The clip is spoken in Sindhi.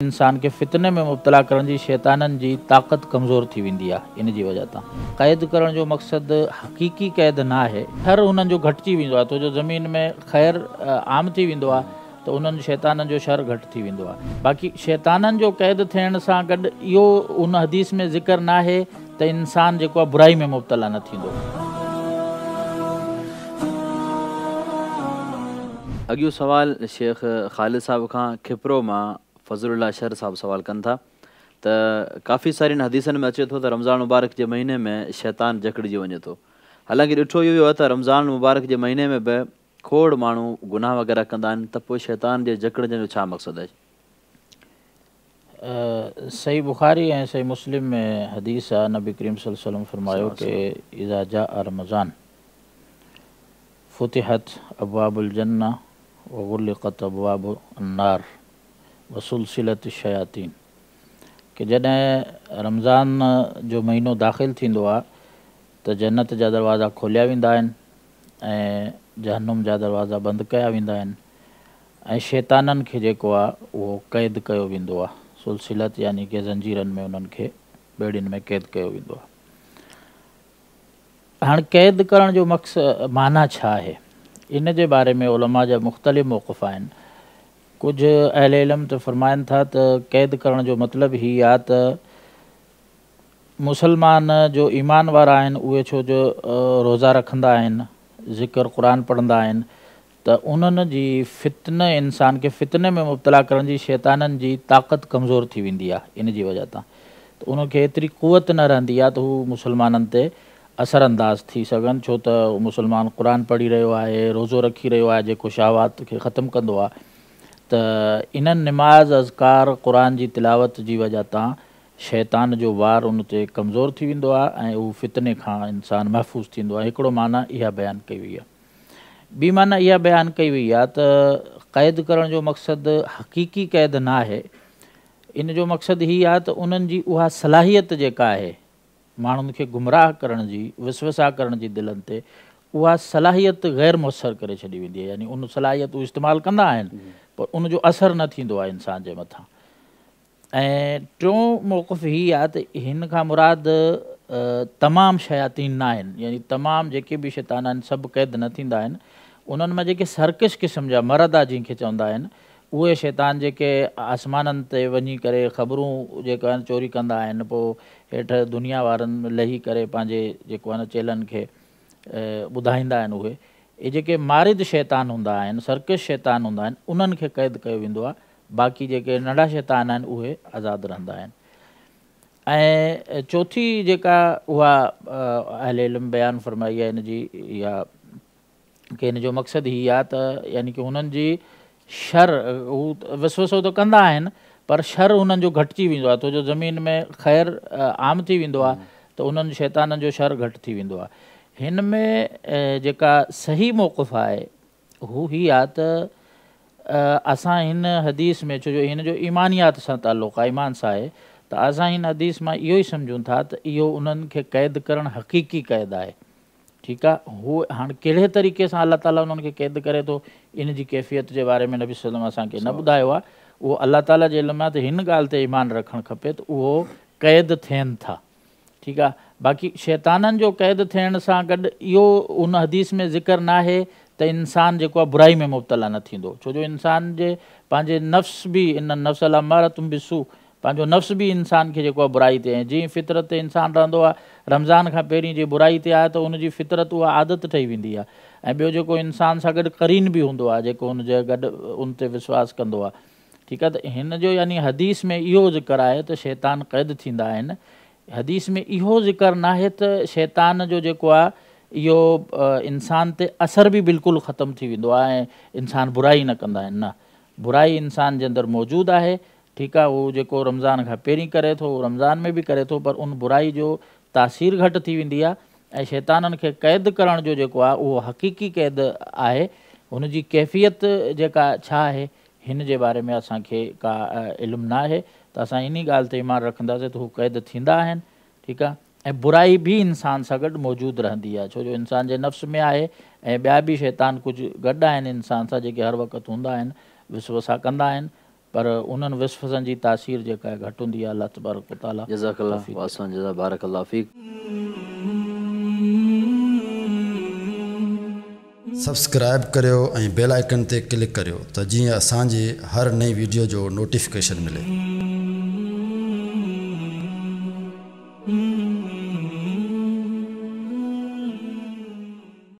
انسان کي فتني ۾ مبتلا ڪرڻ جي شيطانن جي طاقت ڪمزور ٿي ويندي آهي ان جي وجه تان. قيد ڪرڻ جو مقصد حقيقي قيد نه آهي. شر انهن جو گهٽجي ويندو آهي ڇو جو زمين ۾ خير عام ٿي ويندو آهي ته انهن شيطانن جو شر گهٽ ٿي ويندو آهي. باقي شيطانن جو قيد ٿيڻ سان گڏ اهو ان حديث ۾ ذڪر نه آهي ته انسان جيڪو آهي برائي ۾ مبتلا نه ٿيندو. اڳيون سوال شيخ خالد صاحب کان کپرو مان فضل الله شر صاحب سوال ڪن ٿا ته ڪافي سارين حديثن ۾ اچي ٿو ته رمضان المبارڪ جي مهيني ۾ شيطان جڪڙجي وڃي ٿو حالانڪه ڏٺو اهو ويو آهي ته رمضان المبارڪ جي مهيني ۾ به کوڙ ماڻهو گناهه وغيره ڪندا آهن ته پوء شيطان جي جڪڙجڻ جو ڇا مقصد آهي؟ صحيح بخاري ۽ صحيح مسلم ۾ حديث آهي نبي ڪريم صلي الله عليه وسلم فرمايو ڪه اذا جاء رمضان فتحت ابواب الجنة وغلقت ابواب النار وسلسلت الشياطين ڪه جڏهن رمضان جو مهينو داخل ٿيندو آهي ته جنت جا دروازا کوليا ويندا آهن ۽ جهنم جا دروازا بند ڪيا ويندا آهن ۽ شيطانن کي جيڪو آهي اهو قيد ڪيو ويندو آهي سلسلت يعني ڪه زنجيرن ۾ انهن کي ٻيڙين ۾ قيد ڪيو ويندو آهي. هاڻ قيد ڪرڻ جو معنيٰ ڇا آهي؟ ان جي باري ۾ علماء جا مختلف موقف آهن. ڪجهه اهل علم ته فرمائن ٿا ته قيد ڪرڻ جو مطلب هي آ ته مسلمان جو ايمان وارا آهن اهي ڇو جو روزا رکندا آهن، ذڪر قرآن پڙهندا آهن ته انهن جي فتنه انسان کي فتني ۾ مبتلا ڪرڻ جي شيطانن جي طاقت ڪمزور ٿي ويندي آهي ان جي وجه تان ته انهن کي ايتري قوت نه رهندي آهي ته هو مسلمانن تي اثر انداز ٿي سگهن ڇو ته مسلمان قرآن پڙهي رهيو آهي روزو رکي رهيو آهي جيڪو شهوات کي ختم ڪندو آهي ته انهن نماز اذڪار قرآن جي تلاوت جي وجه تان شيطان جو وار ان تي ڪمزور ٿي ويندو آهي ۽ هو فتني کان انسان محفوظ ٿيندو آهي هڪڙو معنيٰ اها بيان ڪئي وئي آهي. ٻي معنيٰ اها بيان ڪئي وئي آهي ته قيد ڪرڻ جو مقصد حقيقي قيد نه آهي، ان جو مقصد هي آهي ته انهن جي اها صلاحيت جيڪا آهي ماڻهن کي گمراهه ڪرڻ جي، وسوسا ڪرڻ جي دلن تي، اها صلاحيت غير موثر ڪري ڇڏي ويندي آهي يعني ان صلاحيت هو استعمال ڪندا آهن پر ان جو اثر نه ٿيندو آهي انسان جي مٿان. ۽ ٽيون موقف هي آهي ته هن کان مراد تمام شياطين نه آهن يعني تمام جيڪي به شيطان آهن سڀ قيد نه ٿيندا آهن انهن مان جيڪي سرڪش قسم جا مردا جنهن کي چوندا آهن اهي شيطان جيڪي آسمانن تي وڃي ڪري خبرون جيڪو آهن چوري ڪندا آهن پوء هيٺ دنيا وارن لهي ڪري پنهنجي جيڪو آهن چيلن کي ٻڌائيندا آهن اهي اهي جيڪي مارد شيطان هوندا آهن سرڪش شيطان هوندا آهن انهن کي قيد ڪيو ويندو آهي باقي جيڪي ننڍا شيطان آهن اهي آزاد رهندا آهن ۽ چوٿي جيڪا اها اهل علم بيان فرمائي آهي ان جي اها ڪي ان جو مقصد هي آهي ته يعني ڪي هنن جي شر هو وسوسو ته ڪندا آهن پر شر هنن جو گهٽجي ويندو آهي ڇو جو زمين ۾ خير عام ٿي ويندو آهي ته انهن شيطانن جو شر گهٽ ٿي ويندو آهي هن ۾ جيڪا صحيح موقف آهي هو هي آ ته اسان هن حديث ۾ ڇو جو هن جو ايمانيات سان تعلق آ، ايمان سان آهي ته اسان هن حديث مان اهو ئي سمجهون ٿا ته اهو انهن کي قيد ڪرڻ حقيقي قيد آهي. ٺيڪ آ، هو هاڻ ڪهڙي طريقي سان الله تعاليٰ انهن کي قيد ڪري ٿو ان جي ڪيفيت جي باري ۾ نبي صلي الله عليه وسلم اسان کي نه ٻڌايو آ، اهو الله تعاليٰ جي علم ۾ آ ته هن ڳالهه تي ايمان رکڻ کپي ته اهو قيد ٿين ٿا. ٺيڪ آ باقي شيطانن جو قيد ٿيڻ سان گڏ اهو ان حديث ۾ ذڪر ناهي ته انسان جيڪو آ برائي ۾ مبتلا نه ٿيندو ڇو جو انسان جي پنهنجي نفس به ان النفس لامارة بالسوء پنهنجو نفس به انسان کي جيڪو آ برائي تي ۽ جنهن فطرت تي انسان رهندو آ رمضان کان پهرين جي برائي تي آهي ته ان جي فطرت اها عادت ٺهي ويندي آ ۽ ٻيو جيڪو انسان سان گڏ قرين به هوندو آ جيڪو ان جي گڏ ان تي وسواس ڪندو آ ٺيڪ آهي ته هن جو يعني حديث ۾ اهو ذڪر آهي ته شيطان قيد ٿيندا آهن حديث ۾ اهو ذڪر ناهي ته شيطان جو جيڪو آهي اهو انسان تي اثر به بلڪل ختم ٿي ويندو آهي ۽ انسان برائي نه ڪندا آهن نه برائي انسان جي اندر موجود آهي ٺيڪ آهي هو جيڪو رمضان کان پهرين ڪري ٿو اهو رمضان ۾ به ڪري ٿو پر ان برائي جو تاثير گهٽ ٿي ويندي آهي ۽ شيطانن کي قيد ڪرڻ جو جيڪو آهي اهو حقيقي قيد آهي هن جي ڪيفيت جيڪا ڇا آهي هن جي باري ۾ اسان کي ڪا علم نه آهي ته اسان انهي ڳالهه تي ايمان رکنداسين ته هو قيد ٿيندا آهن ٺيڪ آهي ۽ برائي به انسان سان گڏ موجود رهندي آهي ڇو جو انسان جي نفس ۾ آهي ۽ ٻيا به شيطان ڪجهه گڏ آهن انسان سان جيڪي هر وقت هوندا آهن وسوسا ڪندا آهن پر انهن وسوسن جي تاثير جيڪا آهي گهٽ هوندي آهي. الله تبارڪ وتعاليٰ جزاڪ الله توفيق ڏي. واحسن جزا بارڪ الله فيڪ. سبسڪرائب ڪريو ۽ بيل آئيڪن تي ڪلڪ ڪريو ته جيئن اسان جي هر نئين ويڊيو جو نوٽيفڪيشن ملي.